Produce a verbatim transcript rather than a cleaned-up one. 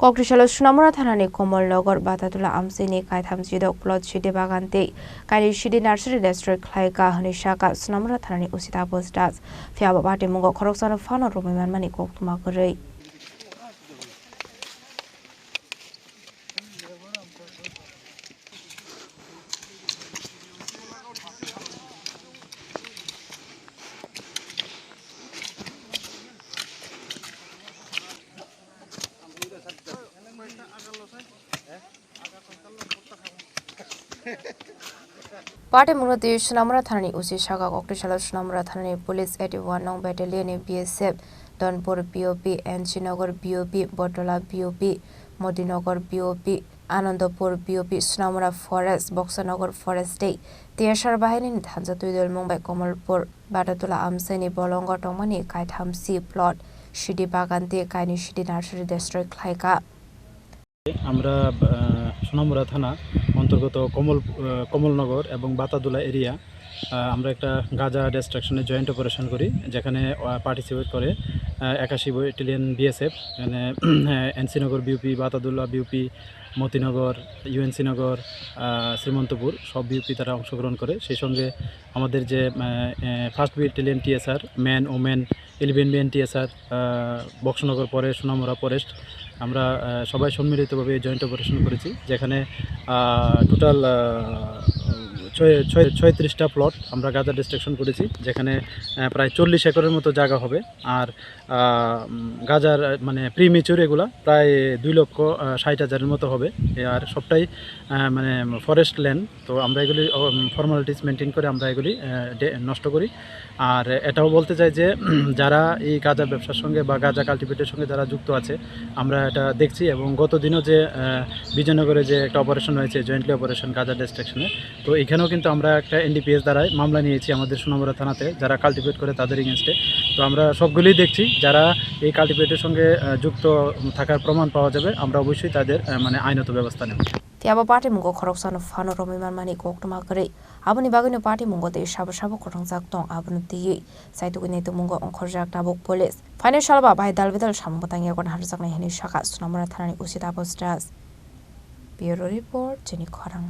Kokthai salo Sonamura thanani Komolnagar Batatula amchaini kaitham chidok plot sidi bagan tei kainwi sidi nursery destroy khlaika hwnwi sakha Sonamura thanani O C Taposh Das. Phiya ba patimungo khoroksano phano romwi manmani koktwma kwrwi. Party mungno twi Sonamura thanani O C sakha, kokthai salo Sonamura thanani police eighty one nong battalion ni B S F, Donpur B O P, N C Nagar B O P, Botola B O P, Modinagar B O P, Anandapur B O P, Sonamura Forest, Boksanagar Forest tei T S R bahaini thansa twidulmung bai Komolpur Batatula amchaini bolongo tongmani kaitham C plot, sidi bagan tei kainwi sidi nursery destroy khlaika. আমরা, আহ, সোনামুড়া থানা অন্তর্গত কমল, আহ, কমলনগর এবং বাতাদুলা এরিয়া, আহ, আমরা একটা গাঁজা ডিস্ট্রাকশনের joint operation করি, যেখানে, আহ, পার্টিসিপেট করে, আহ, একাশি ব্যাটালিয়ন বিএসএফ, এখানে, আহ, NC Nagar BOP, Batadula BOP, Motinagar, UNC Nagar, আহ, শ্রীমন্তপুর, সব বিউপি তারা অংশগ্রহণ করে। সেই সঙ্গে আমাদের যে, আহ, আহ, first battalion TSR, man, women, eleven BN TSR, আহ, বক্সনগর ফরেস্ট, সোনামুড়া ফরেস্ট, আমরা, আহ, সবাই সম্মিলিতভাবে এই জয়েন্ট অপারেশন করেছি, যেখানে, আহ, টোটাল, আহ, ছয়-, ছয়-, ছয়ত্রিশটা প্লট আমরা গাঁজা ডিস্ট্রাকশন করেছি, যেখানে, আহ, প্রায় চল্লিশ একরের মতো জায়গা হবে। আর, আহ, উম, গাঁজার, আহ, মানে, প্রিমেচিউর এগুলা প্রায় দুই লক্ষ, আহ, ষাট হাজারের মতো হবে। এ, আর সবটাই, আহ, মানে, ফরেস্ট ল্যান্ড। তো আমরা এগুলি, উম, ফর্মালিটিস মেনটেন করে আমরা এগুলি, আহ, ডে-, নষ্ট করি। আর এটাও বলতে চাই যে, যারা এই গাঁজা ব্যবসার সঙ্গে বা গাঁজা কাল্টিভেটের সঙ্গে যারা যুক্ত আছে, আমরা এটা দেখছি এবং গত দিনও যে, আহ, বিজয়নগরে যে একটা অপারেশন হয়েছে, জয়েন্টলি অপারেশন গাঁজা ডিস্ট্রাকশনে, তো এখানেও কিন্তু আমরা একটা এনডিপিএস দ্বারাই মামলা নিয়েছি আমাদের সোনামুড়া থানাতে, যারা কাল্টিভেট করে তাদের এগেনস্টে। তো আমরা সবগুলোই দেখছি, যারা এই কাল্টিভেটের সঙ্গে, আহ, যুক্ত থাকার প্রমাণ পাওয়া যাবে, আমরা অবশ্যই তাদের, আহ, মানে, আইনত ব্যবস্থা নেব। Phiya ba patimungo khoroksano phano romwi manmani koktwma kwrwi. Aboni bagwino patimungo tei sabo sabo kwrwngjak tong, abono twiwi saitugwini tongmungo ongkhorjak tabuk police. Phainai salba bahai dal bedal samung bwtang yago naharjaknai hwnwi sakha Sonamura thanani O C Taposh Das. Bureau Report, Chini Khorang.